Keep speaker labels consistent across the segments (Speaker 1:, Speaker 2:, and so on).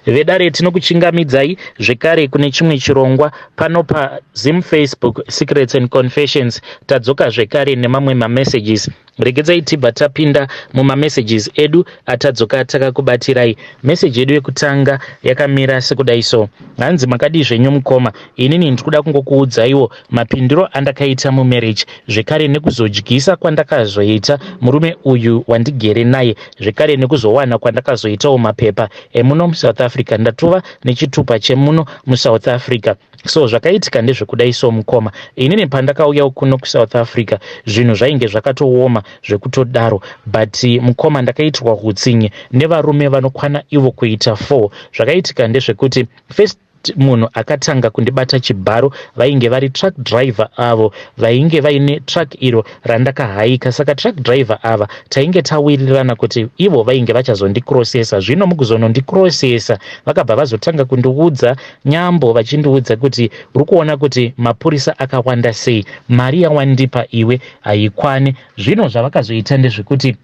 Speaker 1: Vedare, tinokuchingamidzai zvekare kune chimwe chirongwa pano paZim Facebook Secrets and Confessions. Tadzoka zvekare nemamwe mamessages. Regedzai tibva tapinda mumamessages edu atadzoka takakubatirai. Meseji yedu yekutanga yakamira sekudai so. Hanzi, "Makadii zvenyu mukoma? Inini ndiri kuda kungokuudzaiwo mapindiro andakaita mumarriage, zvekare nekuzodyisa kwandakazoita murume uyu wandigere naye, zvekare nekuzowana kwandakazoitawo mapepa emuno muSouth Africa. Ndatova nechitupa chemuno muSouth Africa." So zvakaitika ndezvekudai so, mukoma. Inini pandakauyawo kuno kuSouth Africa, zvinhu zvainge zvakatooma zvekutodaro, but mukoma, ndakaitirwa utsinye nevarume vanokwana ivo kuita 4. Zvakaitika ndezvekuti first munhu akatanga kundibata chibharo vainge vari truck driver avo vainge vaine truck iro randakahaika. Saka truck driver ava tainge tawirirana kuti ivo vainge vachazondikrosesa. Zvino mukuzonondikrosesa, vakabva vazotanga kundiudza nyambo, vachindiudza kuti, "Uri kuona kuti mapurisa akawanda sei? Mari yawandipa iwe haikwani." Zvino zvavakazoita ndezvekuti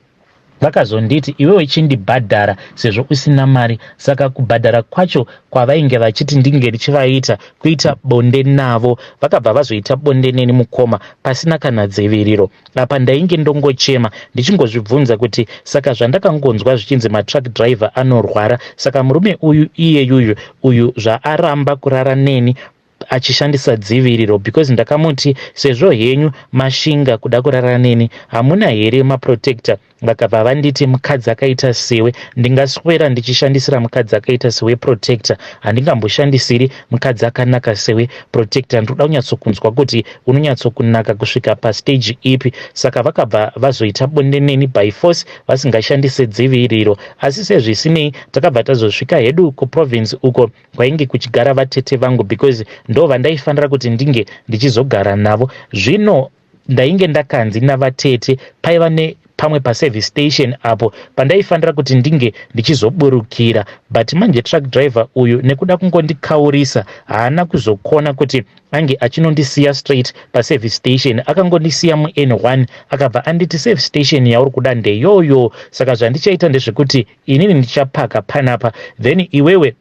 Speaker 1: vakazonditi, "Iwewe chindibhadhara sezvo usina mari." Saka kubhadhara kwacho kwavainge vachiti ndinge ndichivaita kuita bonde navo. Vakabva vazoita bonde neni, mukoma, pasina kana dziviriro. Apa ndainge ndongochema ndichingozvibvunza kuti, saka zvandakangonzwa zvichinzi matruck driver anorwara, saka murume uyu iyeyuyu uyu zvaaramba kurara neni achishandisa dziviriro, because ndakamuti, "Sezvo henyu mashinga kuda kurara neni, hamuna here maprotector?" Vakabva vanditi, "Mukadzi akaita sewe, ndingaswera ndichishandisira mukadzi akaita sewe protector? Handingamboshandisiri mukadzi akanaka sewe protector. Ndinoda kunyatsokunzwa kuti unonyatsokunaka kusvika pastage ipi." Saka vakabva vazoita bonde neni by force vasingashandise dziviriro. Asi sezvisinei, takabva tazosvika hedu kuprovince uko kwainge kuchigara vatete vangu, because ndo vandaifanira kuti ndinge ndichizogara navo. Zvino ndainge ndakanzi navatete paiva nepamwe paservice station apo pandaifanira kuti ndinge ndichizoburukira, but manje truck driver uyu, nekuda kungondikaurisa, haana kuzokona kuti ange achinondisiya straight paservice station. Akangondisiya muN1, akabva anditi, "Service station yauri kuda ndeyoyo. Saka zvandichaita ndezvekuti inini ndichapaka panapa, then iwewe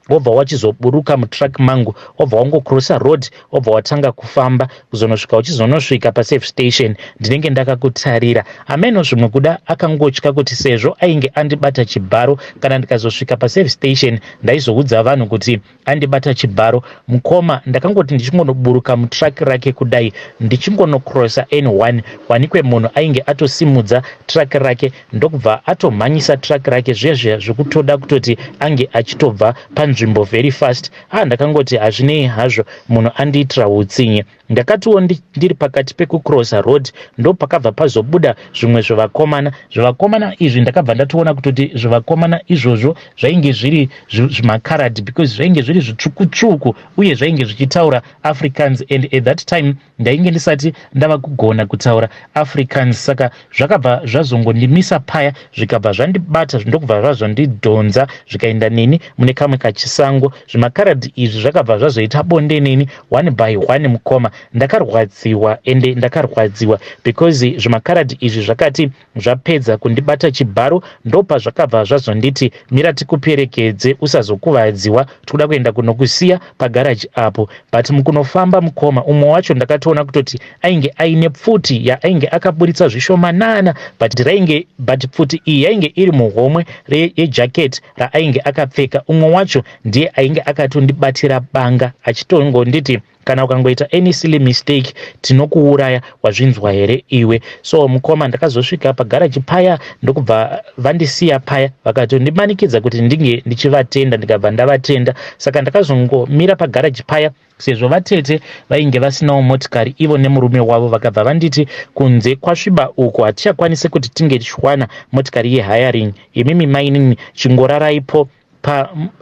Speaker 1: wobva wachizoburuka mutruck mangu, wobva wangocrossa road, wobva watanga kufamba kuzonosvika uchizonosvika paservice station. Ndinenge ndakakutarira." Ameno zvimwe kuda akangotya kuti sezvo ainge andibata chibharo, kana ndikazosvika paservice station ndaizoudza vanhu kuti andibata chibharo. Mukoma, ndakangoti ndichingonoburuka mutruck rake kudai, ndichingonocrossa N1, wanikwe munhu ainge atosimudza truck rake, ndokubva atomhanyisa truck rake zvezve zvekutoda kutoti ange achitobva panzvimbo very fast. Ah, ndakangoti hazvinei hazvo, munhu andiitira utsinye. Ndakatiwo ndiri pakati pekucrossa road, ndo pakabva pazobuda zvimwe zvevakomana. Zvevakomana izvi ndakabva ndatoona kutoti zvevakomana izvozvo zvainge zviri zvimakaradi, because zvainge zviri zvitsvukutsvuku uye zvainge zvichitaura Afrikaans, and at that time ndainge ndisati ndava kugona kutaura Afrikaans. Saka zvakabva zvazongondimisa paya, zvikabva zvandibata, ndokubva zvazondidhonza, zvikaenda neni mune kamwe kachisango. Zvimakaradhi izvi zvakabva zvazoita bonde neni one by one. Mukoma, ndakarwadziwa, ende ndakarwadziwa because zvimakaradhi izvi zvakati zvapedza kundibata chibharo, ndopa zvakabva zvazonditi, "Mira tikuperekedze, usazokuvadziwa, tikuda kuenda kunokusiya pagaraji apo." But mukunofamba, mukoma, umwe wacho ndakatoona kutoti ainge aine pfuti yaainge akaburitsa zvishomanana, but rainge, but pfuti iyi yainge iri muhomwe yejaketi raainge akapfeka. Umwe wacho ndiye ainge akatondibatira banga, achitongonditi, "Kana ukangoita any silly mistake, tinokuuraya, wazvinzwa here iwe?" So mukoma, ndakazosvika pagaraji paya, ndokubva vandisiya paya, vakatondimanikidza kuti ndinge ndichivatenda, ndikabva ndavatenda. Saka ndakazongomira pagaraji paya, sezvo vatete vainge vasinawo motikari ivo nemurume wavo. Vakabva vanditi, "Kunze kwasviba uko, hatichakwanisi kuti tinge tichiwana motikari yehiring. Imimi mainini,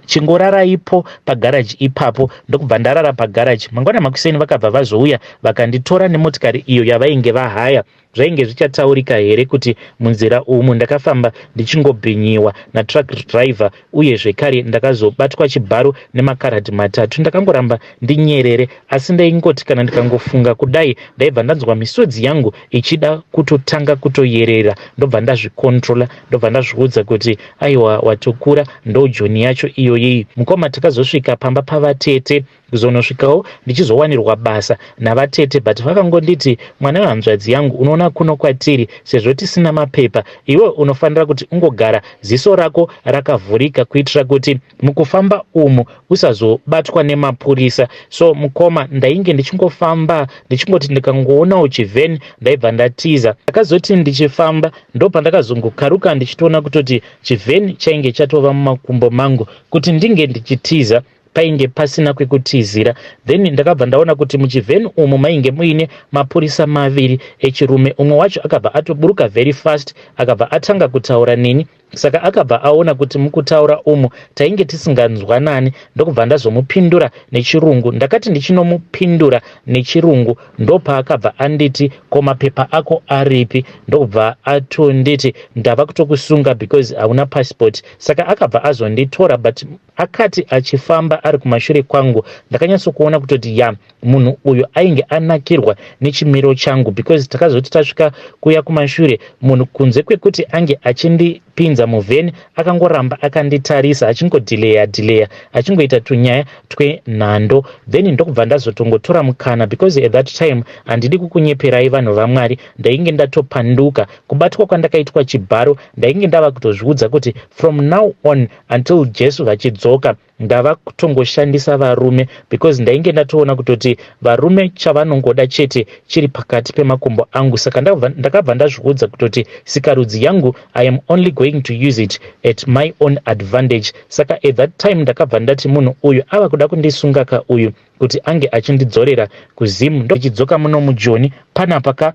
Speaker 1: chingoraraipo pagaraji ipapo." Ndokubva ndarara pagaraji. Mangwana makuseni vakabva vazouya, vakanditora nemotikari iyo yavainge vahaya. Zvainge zvichataurika here kuti munzira umu ndakafamba ndichingobhinyiwa natruck driver uye zvekare ndakazobatwa chibharo nemakaradhi matatu. Ndakangoramba ndinyerere asi ndaingoti kana ndikangofunga kudai ndaibva ndanzwa misodzi yangu ichida kutotanga kutoyerera ndobva ndazvicontrola ndobva ndazviudza kuti aiwa watokura ndojoni yacho iyoyi. Mukoma takazosvika pamba pavatete kuzonosvikawo ndichizowanirwa basa navatete but vakangonditi mwana wehanzvadzi yangu unoona kuno kwatiri sezvo tisina mapepa iwe unofanira kuti ungogara ziso rako rakavhurika kuitira kuti mukufamba umu usazobatwa nemapurisa. So mukoma ndainge ndichingofamba ndichingoti ndikangoonawo chivheni ndaibva ndatiza. Ndakazoti ndichifamba ndopandakazongokaruka ndichitoona kutoti chivheni chainge chatova mumakumbo mangu kuti ndinge ndichitiza painge pasina kwekutizira. Then ndakabva ndaona kuti muchivheni umu mainge muine mapurisa maviri echirume. Umwe wacho akabva atoburuka very fast akabva atanga kutaura neni. Saka akabva aona kuti mukutaura umu tainge tisinganzwanani ndokubva ndazomupindura nechirungu. Ndakati ndichinomupindura nechirungu ndopaakabva anditi ko mapepa ako aripi ndokubva atonditi ndava kutokusunga because hauna passport. Saka akabva azonditora but akati achifamba ari kumashure kwangu ndakanyatsokuona kutoti ya munhu uyu ainge anakirwa nechimiro changu because takazoti tasvika kuya kumashure munhu kunze kwekuti ange achindipinza muvheni akangoramba akanditarisa achingodhileya dhileya achingoita tunyaya twenhando. Then ndokubva ndazotongotora mukana because at that time handidi kukunyeperai vanhu vaMwari ndainge ndatopanduka. Kubatwa kwandakaitwa chibharo ndainge ndava kutozviudza kuti from now on until Jesu vachidzoka ndava kutongoshandisa varume because ndainge ndatoona kutoti varume chavanongoda chete chiri pakati pemakumbo angu. Saka ndakabva ndazviudza kutoti sikarudzi yangu I am only going to use it at my own advantage. Saka at that time ndakabva ndati munhu uyu ava kuda kundisunga ka uyu kuti ange achindidzorera kuZim ndochidzoka muno muJoni panapa ka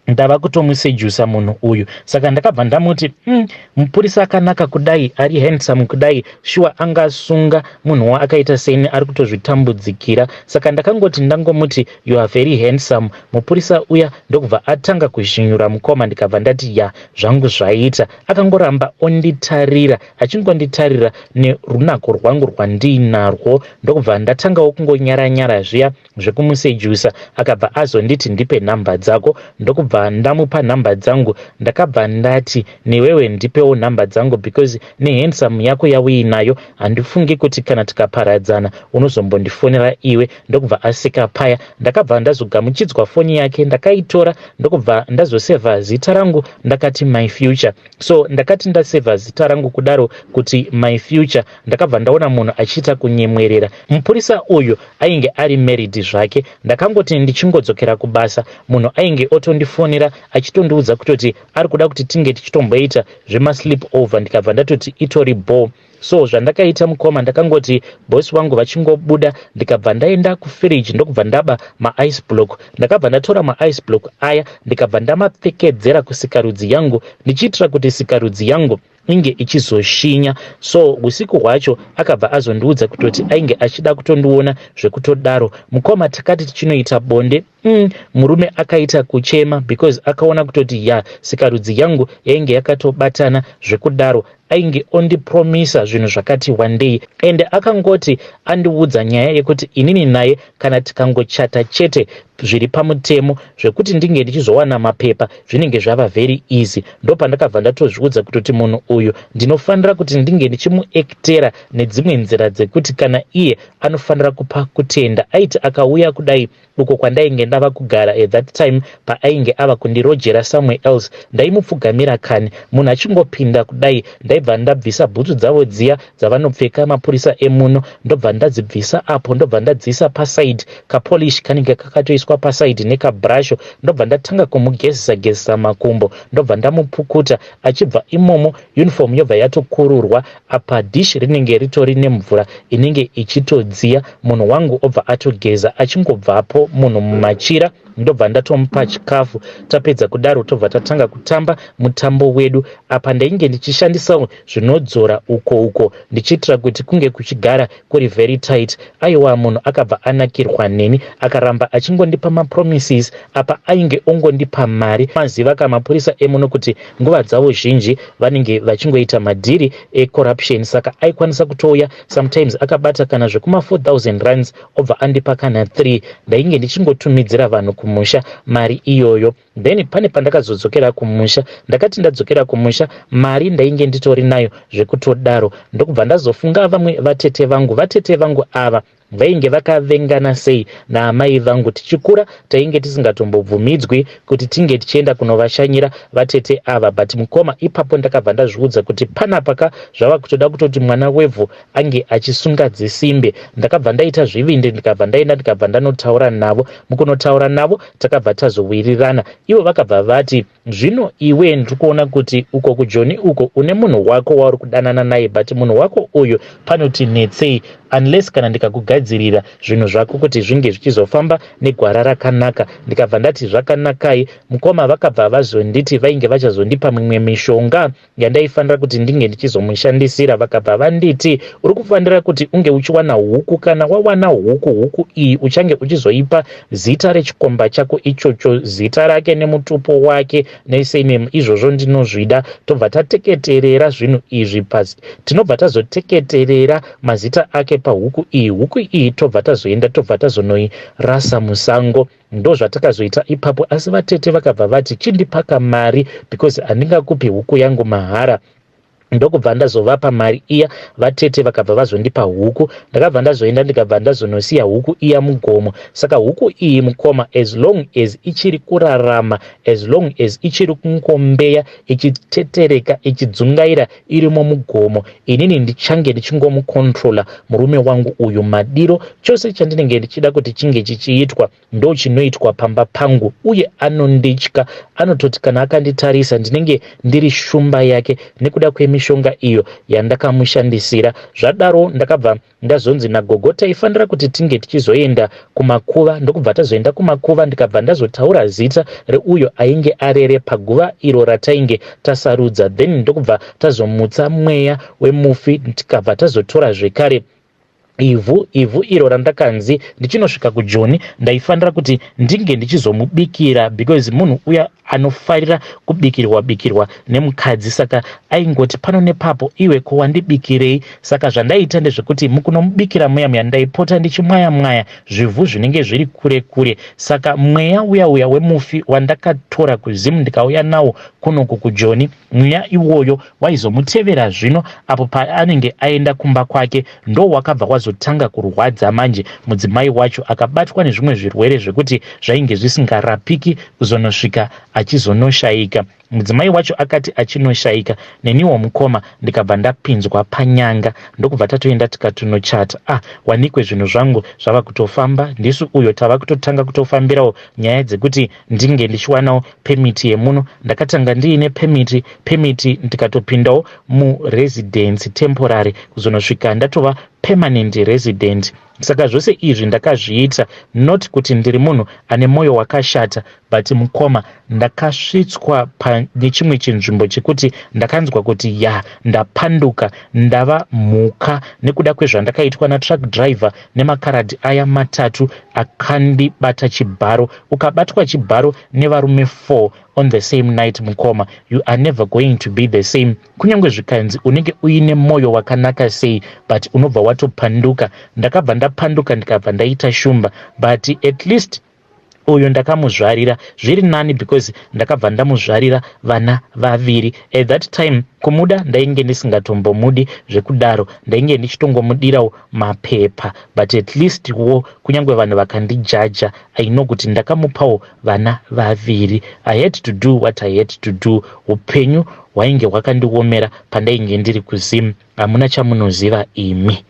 Speaker 1: ndava kutomusejusa munhu uyu. Saka ndakabva ndamuti mupurisa akanaka kudai ari handsome kudai shuwa angasunga munhuwo akaita seni ari kutozvitambudzikira. Saka ndakangoti ndangomuti you are very handsome mupurisa uya ndokubva atanga kuzhinyura mukoma ndikabva ndati ya zvangu zvaita. Akangoramba onditarira achingonditarira nerunako rwangu rwandiinarwo ndokubva ndatangawo kungonyara nyara zviya zvekumusejusa. Akabva azonditi ndipe nhamba dzako ndokubva ndamupa nhamba dzangu. Ndakabva ndati newewe ndipewo nhamba dzangu because nehandsome yako yauinayo handifungi kuti kana tikaparadzana unozombondifonera iwe. Ndokubva aseka paya. Ndakabva ndazogamuchidzwa foni yake ndakaitora ndokubva ndazosevha zita rangu ndakati my future. So ndakati ndasevha zita rangu kudaro kuti my future ndakabva ndaona munhu achiita kunyemwerera. Mupurisa uyu ainge ari married zvake. Ndakangoti ndichingodzokera kubasa munhu ainge otondifonera achitondiudza kutoti ari kuda kuti tinge tichitomboita zvemasleep over ndikabva ndatoti itori ball. So zvandakaita mukoma ndakangoti boss wangu vachingobuda ndikabva ndaenda kufiriji ndokubva ndaba maice block. Ndakabva ndatora maice block aya ndikabva ndamapfekedzera kusikarudzi yangu ndichiitira kuti sikarudzi yangu inge ichizoshinya. So usiku hwacho akabva azondiudza kutoti ainge achida kutondiona zvekutodaro. Mukoma takati tichinoita bonde murume akaita kuchema because akaona kutoti ya sikarudzi yangu yainge yakatobatana zvekudaro. Ainge ondipromisa zvinhu zvakati wandei ende akangoti andiudza nyaya yekuti inini naye kana tikangochata chete zviri pamutemo zvekuti ndinge ndichizowana mapepa zvinenge zvava very easy. Ndopandakabva ndatozviudza kutoti munhu uyu ndinofanira kuti ndinge ndichimuektera nedzimwe nzira dzekuti kana iye anofanira kupa kutenda. Aiti akauya kudai uko kwandainge ndava kugara at that time paainge ava kundirojera somewhere else ndaimupfugamira kani. Munhu achingopinda kudai ndaibva ndabvisa bhutsu dzavo dziya dzavanopfeka mapurisa emuno ndobva ndadzibvisa apo ndobva ndadziisa pasaidi kapolish kanenge kakatoiswa pasaidi nekabrasho ndobva ndatanga kumugezesa gezesa makumbo ndobva ndamupukuta achibva imomo uniform yobva yatokururwa apa dish rinenge ritori nemvura inenge ichitodziya. Munhu wangu obva atogeza achingobvapo munhu mumachira ndobva ndatomupa chikafu. Tapedza kudaro tobva tatanga kutamba mutambo wedu. Apa ndainge ndichishandisawo zvinodzora uko uko ndichiitira kuti kunge kuchigara kuri very tight. Aiwa munhu akabva anakirwa neni akaramba achingondipa mapromises apa ainge ongondipa mari. Maziva ka mapurisa emuno kuti nguva dzavo zhinji vanenge vachingoita madhiri ecorruption saka aikwanisa kutouya sometimes akabata kana zvekuma 4000 rands obva andipa kana 3. Ndainge ndichingotumidzira vanhu kumusha mari iyoyo. Then pane pandakazodzokera kumusha, ndakati ndadzokera kumusha mari ndainge nditori nayo zvekutodaro, ndokubva ndazofunga vamwe vatete vangu. Vatete vangu ava vainge vakavengana sei naamai vangu. Tichikura tainge tisingatombobvumidzwi kuti tinge tichienda kunovashanyira vatete ava, but mukoma ipapo ndakabva ndazviudza kuti panapa ka zvava kutoda kutoti mwana wevhu ange achisunga dzisimbe. Ndakabva ndaita zvivindi ndikabva ndaenda ndikabva ndanotaura navo. Mukunotaura navo takabva tazowirirana. Ivo vakabva vati zvino iwe ndiri kuona kuti uko kujoni uko une munhu wako wauri kudanana naye, but munhu wako uyu panoti netsei unless kana ndikakugadzirira zvinhu zvako kuti zvinge zvichizofamba negwara rakanaka. Ndikabva ndati zvakanakai mukoma. Vakabva vazonditi vainge vachazondipa mimwe mishonga yandaifanira kuti ndinge ndichizomushandisira. Vakabva vanditi uri kufanira kuti unge uchiwana huku, kana wawana huku, huku iyi uchange uchizoipa zita rechikomba chako ichocho, zita rake nemutupo wake nesurname. Izvozvo ndinozvida. Tobva tateketerera zvinhu izvi pasi, tinobva tazoteketerera mazita ake pahuku iyi. Huku iyi tobva tazoenda tobva tazonoirasa musango. Ndo zvatakazoita ipapo. Asi vatete vakabva vati chindipaka mari because handingakupi huku yangu mahara. Ndokubva ndazovapa mari iya. Vatete vakabva vazondipa huku. Ndakabva ndazoenda ndikabva ndazonosiya huku iya mugomo. Saka huku iyi mukoma, as long as ichiri kurarama, as long as ichiri kungombeya ichitetereka ichidzungaira irimo mugomo, inini ndichange ndichingomucontrola murume wangu uyu madiro. Chose chandinenge ndichida kuti chinge chichiitwa ndo chinoitwa pamba pangu, uye anonditya. Anototi kana akanditarisa ndinenge ndiri shumba yake nekuda kwemishonga iyo yandakamushandisira. Zvadaro ndakabva ndazonzi nagogo taifanira kuti tinge tichizoenda kumakuva. Ndokubva tazoenda kumakuva, ndikabva ndazotaura zita reuyo ainge arere paguva iro ratainge tasarudza. Then ndokubva tazomutsa mweya wemufi, tikabva tazotora zvekare ivhu, ivhu iro randakanzi ndichinosvika kujoni ndaifanira kuti ndinge ndichizomubikira because munhu uya anofarira kubikirwa bikirwa nemukadzi. Saka aingoti pano nepapo, iwe ko wandibikirei? Saka zvandaiita ndezvekuti mukunomubikira muya muya ndaipota ndichimwaya mwaya zvivhu zvinenge zviri kure kure. Saka mweya uya uya wemufi wandakatora kuZimu ndikauya nawo kunoku kujoni, mweya iwoyo waizomutevera zvino apo paanenge aenda kumba kwake. Ndo wakabva wazotanga kurwadza manje. Mudzimai wacho akabatwa nezvimwe zvirwere zvekuti zvainge zvisingarapiki kuzonosvika achizonoshayika. Mudzimai wacho akati achinoshayika, neniwo mukoma ndikabva ndapinzwa panyanga, ndokubva tatoenda tikatonochata. Ah, wanikwe zvinhu zvangu zvava kutofamba. Ndisu uyo tava kutotanga kutofambirawo nyaya dzekuti ndinge ndichiwanawo permit yemuno. Ndakatanga ndiine permit ndikatopindawo muresidence temporary kuzonosvika ndatova permanent resident. Saka zvose izvi ndakazviita not kuti ndiri munhu ane mwoyo wakashata, but mukoma ndakasvitswa pane chimwe chinzvimbo chekuti ndakanzwa kuti ya, ndapanduka, ndava mhuka nekuda kwezvandakaitwa natruck driver nemakaradhi aya matatu akandibata chibharo. Ukabatwa chibharo nevarume 4 on the same night, mukoma, you are never going to be the same. Kunyange zvikanzi unenge uine mwoyo wakanaka sei, but unobva watopanduka. Ndakabva ndapanduka, ndikabva ndaita shumba, but at least uyu ndakamuzvarira zviri nani because ndakabva ndamuzvarira vana vaviri. At that time kumuda ndainge ndisingatombomudi zvekudaro, ndainge ndichitongomudirawo mapepa, but at least wo kunyange vanhu vakandijaja, I know kuti ndakamupawo vana vaviri. I had to do what I had to do. Upenyu hwainge hwakandiomera pandainge ndiri kuZimu. Hamuna chamunoziva imi.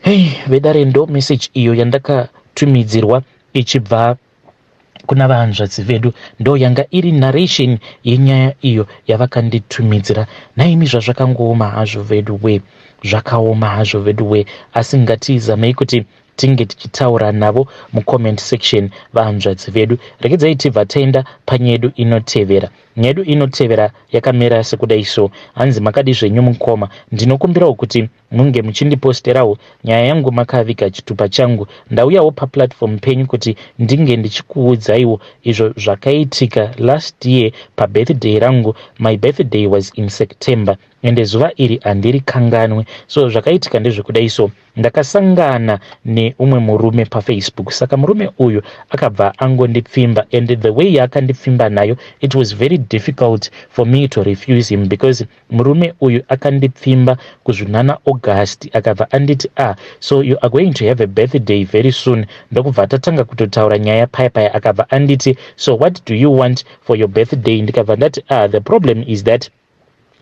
Speaker 1: Hei vedare, ndo message iyo yandakatumidzirwa ichibva kuna vahanzvadzi vedu. Ndo yanga iri narration yenyaya iyo yavakanditumidzira. Naimi, zvazvakangooma hazvo vedu we, zvakaoma hazvo vedu we, asi ngatizamei kuti Tinge tichitaura navo mucomment section, vahanzvadzi vedu. Regedzai tibva taenda panyedu inotevera. Nyedu inotevera yakamira sekudai so. Hanzi, "Makadi zvenyu mukoma? Ndinokumbirawo kuti munge muchindiposterawo nyaya yangu makaviga chitupa changu. Ndauyawo paplatform penyu kuti ndinge ndichikuudzaiwo izvo zvakaitika last year pabirthday rangu. My birthday was in September, ende zuva iri handiri kanganwe. So zvakaitika ndezvekudai so. Ndakasangana neumwe murume paFacebook. Saka murume uyu akabva angondipfimba, and the way yaakandipfimba nayo, it was very difficult for me to refuse him, because murume uyu akandipfimba kuzvinana August. Akabva anditi, 'Ah, so you are going to have a birthday very soon.' Ndokubva tatanga kutotaura nyaya paya paya. Akabva anditi, 'So what do you want for your birthday?' Ndikabva ndati, 'Ah, the problem is that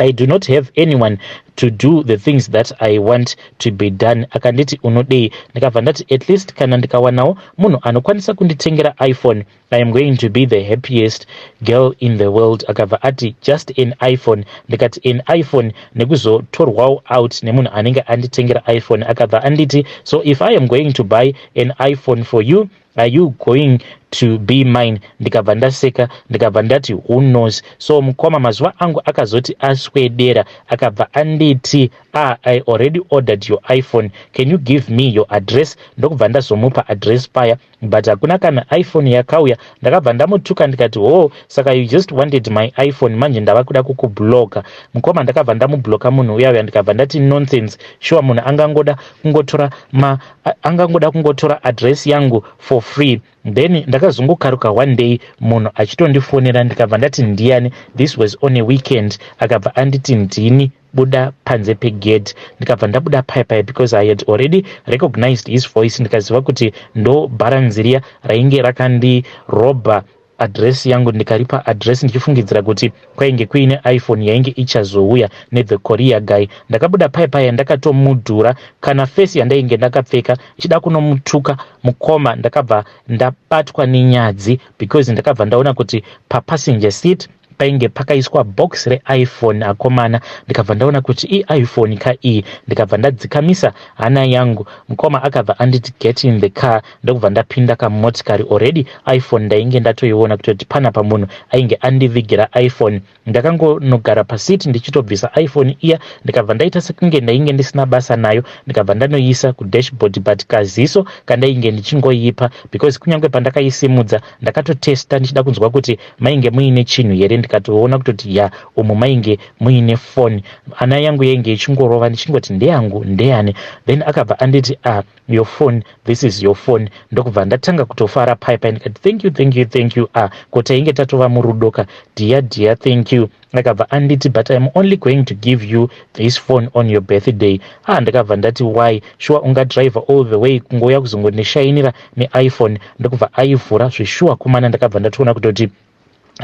Speaker 1: I do not have anyone to do the things that I want to be done.' Akanditi, 'Unodei?' Ndikabva ndati, 'At least kana ndikawanawo munhu anokwanisa kunditengera iPhone, I am going to be the happiest girl in the world.' Akabva ati, 'Just an iPhone?' Ndikati, 'An iPhone nekuzotorwawo out nemunhu anenge anditengera iPhone.' Akabva anditi, 'So if I am going to buy an iPhone for you, are you going to be mine?' Ndikabva ndaseka, ndikabva ndati, 'Who knows?' So mukoma, mazuva angu akazoti aswedera, akabva anditi, 'Ah, I already ordered your iPhone. Can you give me your address?' Ndokubva ndazomupa address paya, but hakuna kana iPhone yakauya. Ndakabva ndamutuka, ndikati, 'Oh, saka you just wanted my iPhone? Manje ndava kuda kukubloka.' Mukoma, ndakabva ndamubloka munhu uyauya. Ndikabva ndati, 'Nonsense. Sure, munhu angangoda kungotora address yangu for free?' Then ndakazongokaruka one day munhu achitondifonera. Ndikabva ndati, 'Ndiani?' This was on a weekend. Akabva anditi, 'Ndini, buda panze pegate.' Ndikabva ndabuda paipai, because I had already recognized his voice. Ndikaziva kuti ndo bharanzi riya rainge rakandirobha address yangu. Ndikaripa address ndichifungidzira kuti kwainge kuine iPhone yainge ichazouya nethe courier guy. Ndakabuda paipai, ndakatomudhura kana face yandainge ndakapfeka, ichida kunomutuka. Mukoma, ndakabva ndabatwa nenyadzi, because ndakabva ndaona kuti papassenger seat painge pakaiswa box reiPhone. Akomana, ndikabva ndaona kuti iiPhone ka iyi. Ndikabva ndadzikamisa hana yangu. Mukoma, akabva anditi, 'Get in the car.' Ndokubva ndapinda kamotikari. Already iPhone ndainge ndatoiona kutoti panapa munhu ainge andivigira iPhone. Ndakangonogara paseat ndichitobvisa iPhone iya. Ndikabva ndaita sekunge ndainge ndisina basa nayo. Ndikabva ndanoiisa kudashboard, but kaziso kandainge ndichingoipa, because kunyange pandakaisimudza ndakatotesta ndichida kunzwa kuti mainge muine chinhu here. Ndikatoona kutoti ya, umu mainge muine foni. Hana yangu yainge ichingorova, ndichingoti, 'Ndeyangu? Ndeyani?' Then akabva anditi, 'Ah, your phone, this is your phone.' Ndokubva ndatanga kutofara paipai. Ndikati, 'Thank you, thank you, thank you. Ah, ko tainge tatova murudoka. Dear, dear, thank you.' Akabva anditi, 'But I am only going to give you this phone on your birthday.' Ah, ndakabva ndati, 'Why? Sure, ungadrive all the way kungouya kuzongondishainira neiPhone?' Ndokubva aivhura zveshuwa. Kumana, ndakabva ndatoona kutoti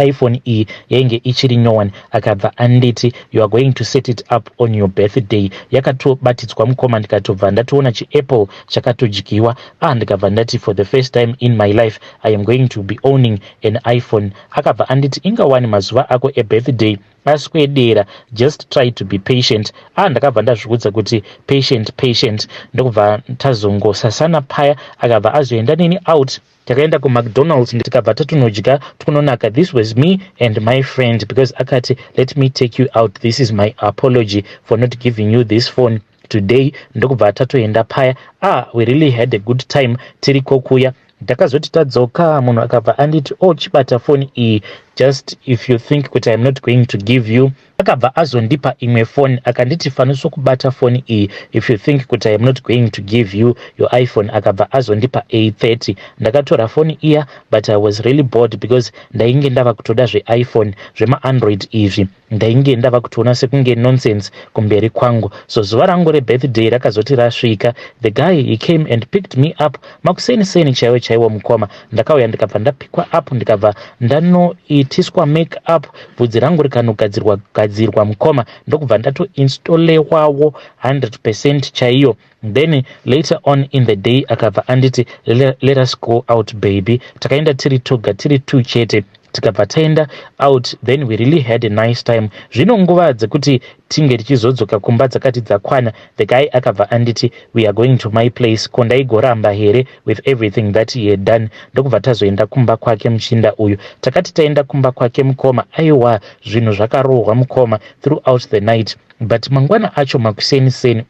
Speaker 1: iPhone iyi yainge ichiri nyowani. Akabva anditi, 'You are going to set it up on your birthday.' Yakatobatidzwa, mukoma, ndikatobva ndatoona chiApple chakatodyiwa. Ah, ndikabva ndati, 'For the first time in my life, I am going to be owning an iPhone.' Akabva anditi, 'Ingawani mazuva ako ebirthday aswedera. Just try to be patient.' Ah, ndakabva ndazviudza kuti, 'Patient, patient.' Ndokubva tazongosasana paya. Akabva azoenda neni out. Takaenda kuMcDonald's, tikabva tatonodya twunonaka. This was me and my friend, because akati, 'Let me take you out. This is my apology for not giving you this phone today.' Ndokubva tatoenda paya. Ah, we really had a good time tiri kokuya. Ndakazoti tadzoka, munhu akabva anditi, 'Oh, chibata foni iyi, just if you think kuti I am not going to give you.' Akabva azondipa imwe foni. Akanditi, 'Fanisa kubata foni iyi if you think kuti I am not going to give you your iPhone.' Akabva azondipa A30. Ndakatora foni iya, but I was really bored, because ndainge ndava kutoda zveiPhone. ZvemaAndroid izvi ndainge ndava kutoona sekunge nonsense kumberi kwangu. So zuva rangu rebirthday rakazoti rasvika, the guy, he came and picked me up makuseni seni chaiwo chaiwo. Mukoma, ndakauya, ndikabva ndapikwa up, ndikabva ndanoitiswa make up, bvudzi rangu rikanogadzirwa gadzirwa. Mukoma, ndokubva ndatoinstolewawo 100% chaiyo. Then later on in the day, akabva anditi, 'Let us go out, baby.' Takaenda tiri toga, tiri two chete. Tikabva taenda out, then we really had a nice time. Zvino nguva dzekuti tinge tichizodzoka kumba dzakati dzakwana, the guy akabva anditi, "We are going to my place." Ko ndaigoramba here with everything that he had done? Ndokubva tazoenda kumba kwake muchinda uyu. Takati taenda kumba kwake mukoma, aiwa, zvinhu zvakarohwa mukoma throughout the night. But mangwana acho makuseni seni,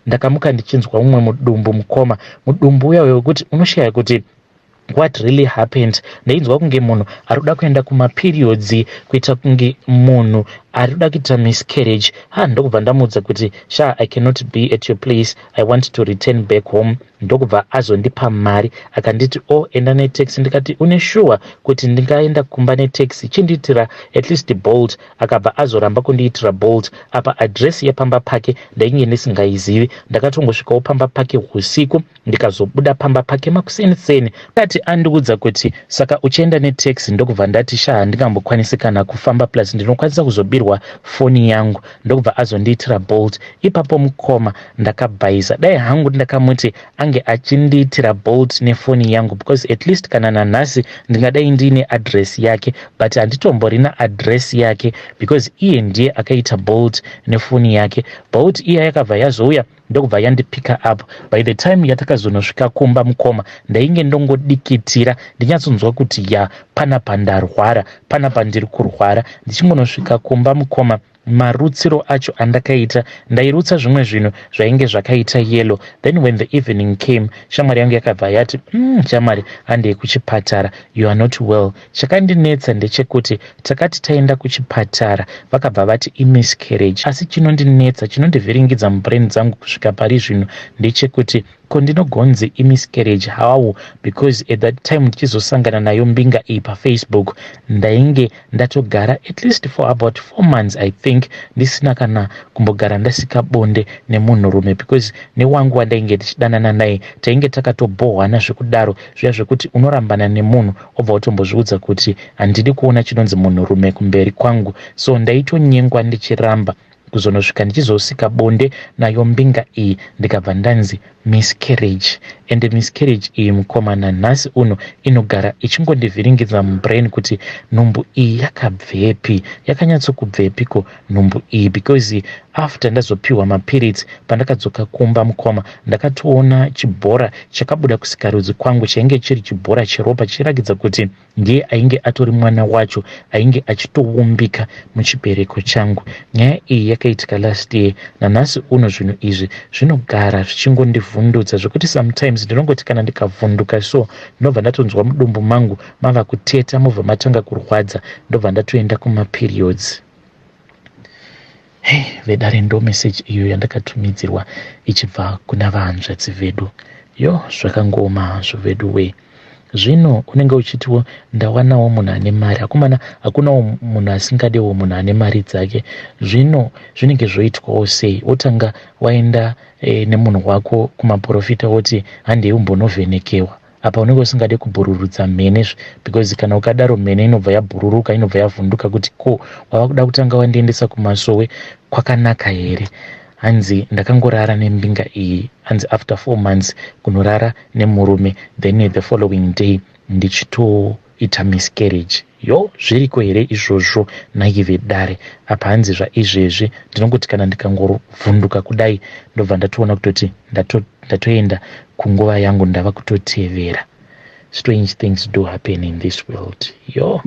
Speaker 1: ndakamuka ndichinzwa mumwe mudumbu mukoma, mudumbu uya wekuti unoshaya kuti what really happened. Ndainzwa kunge munhu ari kuda kuenda kumaperiods, kuita kunge munhu ari kuda kuita miscarriage. Ha, ndokubva ndamuudza kuti, "Sha, I cannot be at your place, I want to return back home." Ndokubva azondipa mari, akanditi, "O oh, enda netaxi." Ndikati, "Une sure kuti ndingaenda kumba netaxi? Chindiitira at least Bolt." Akabva azoramba kundiitira Bolt. Apa adresi yepamba pake ndainge ndisingaizivi. Ndakatongosvikawo pamba pake usiku, ndikazobuda pamba pake makuseniseni. Kati andiudza kuti, "Saka uchienda netaxi?" Ndokubva ndati, "Sha, handingambokwanisi kana kufamba, plus ndinokwanisa kuzobirwa foni yangu." Ndokubva azondiitira Bolt. Ipapo mukoma ndakabhaisa. Dai hangu ndakamuti ange achindiitira Bolt nefoni yangu, because at least kana nanhasi ndingadai ndiine adresi yake, but handitomborina adresi yake because iye ndiye akaita Bolt nefoni yake. Bolt iya yakabva yazouya, ndokubva yandipika up. By the time yatakazonosvika kumba mukoma, ndainge ndongodikitira, ndinyatsonzwa kuti ya, panapa ndarwara, panapa ndiri kurwara. Ndichingonosvika kumba mukoma, marutsiro acho andakaita, ndairutsa zvimwe zvinhu zvainge zvakaita yellow. Then when the evening came, shamwari yangu yakabva yati, Shamwari, handei kuchipatara, you are not well." Chakandinetsa ndechekuti takati taenda kuchipatara, vakabva vati imiscarriage. Asi chinondinetsa, chinondivhiringidza mubrain dzangu kusvika pari zvino ndechekuti, ko ndinogonzi imiscarriage how? Because at that time ndichizosangana nayo mbinga iyi paFacebook, ndainge ndatogara at least for about 4 months, I think, ndisina kana kumbogara ndasika bonde nemunhurume, because newangu wandainge tichidanana naye tainge takatobhohwana zvekudaro zviya zvekuti unorambana nemunhu obva utombozviudza kuti handidi kuona chinonzi munhurume kumberi kwangu. So ndaitonyengwa ndichiramba, kuzonosvika ndichizosika bonde nayo mbinga iyi, ndikabva ndanzi miscarriage. And miscarriage iyi mukoma, nanhasi uno inogara ichingondivhiringidza mubrain kuti nhumbu iyi yakabvepi, yakanyatsokubvepiko nhumbu iyi? Because after ndazopiwa mapiritsi, pandakadzoka kumba mukoma, ndakatoona chibhora chakabuda kusikarudzi kwangu, chainge chiri chibhora cheropa, chichirakidza kuti ndiye ainge atori mwana wacho ainge achitoumbika muchibereko changu. Nyaya iyi yakaitika last year. Nanhasi uno zvinhu izvi zvinogara zvichingondivhundutsa, zvekuti sometimes ndinongoti kana ndikavhunduka so, ndinobva ndatonzwa mudumbu mangu mava kuteta, mobva matanga kurwadza, ndobva ndatoenda kumaperiods. Hei vedare, ndo meseji iyo yandakatumidzirwa ichibva kuna vahanzvadzi vedu. Yo, zvakangooma hazvo vedu wee. Zvino unenge uchitiwo ndawanawo munhu ane mari. Akomana, hakunawo munhu asingadewo munhu ane mari dzake. Zvino zvinenge zvoitwawo sei? Wotanga waenda nemunhu wako kumaprofita, woti handei umbonovhenekewa. Apa unenge usingade kubhururudza mhene, because kana ukadaro mhene inobva yabhururuka, inobva yavhunduka kuti ko wava kuda kutanga wandiendesa kumasowe kwakanaka here? Hanzi ndakangorara nembinga iyi, hanzi after 4 months kunorara nemurume, then the following day ndichitoita miscarriage. Yo, zviriko here izvozvo naive dare? Apa hanzi zvaizvezvi ndinongoti kana ndikangovhunduka kudai, ndobva ndatoona kutoti ndatoenda kunguva yangu, ndava kutotevera. Strange things do happen in this world. Yo.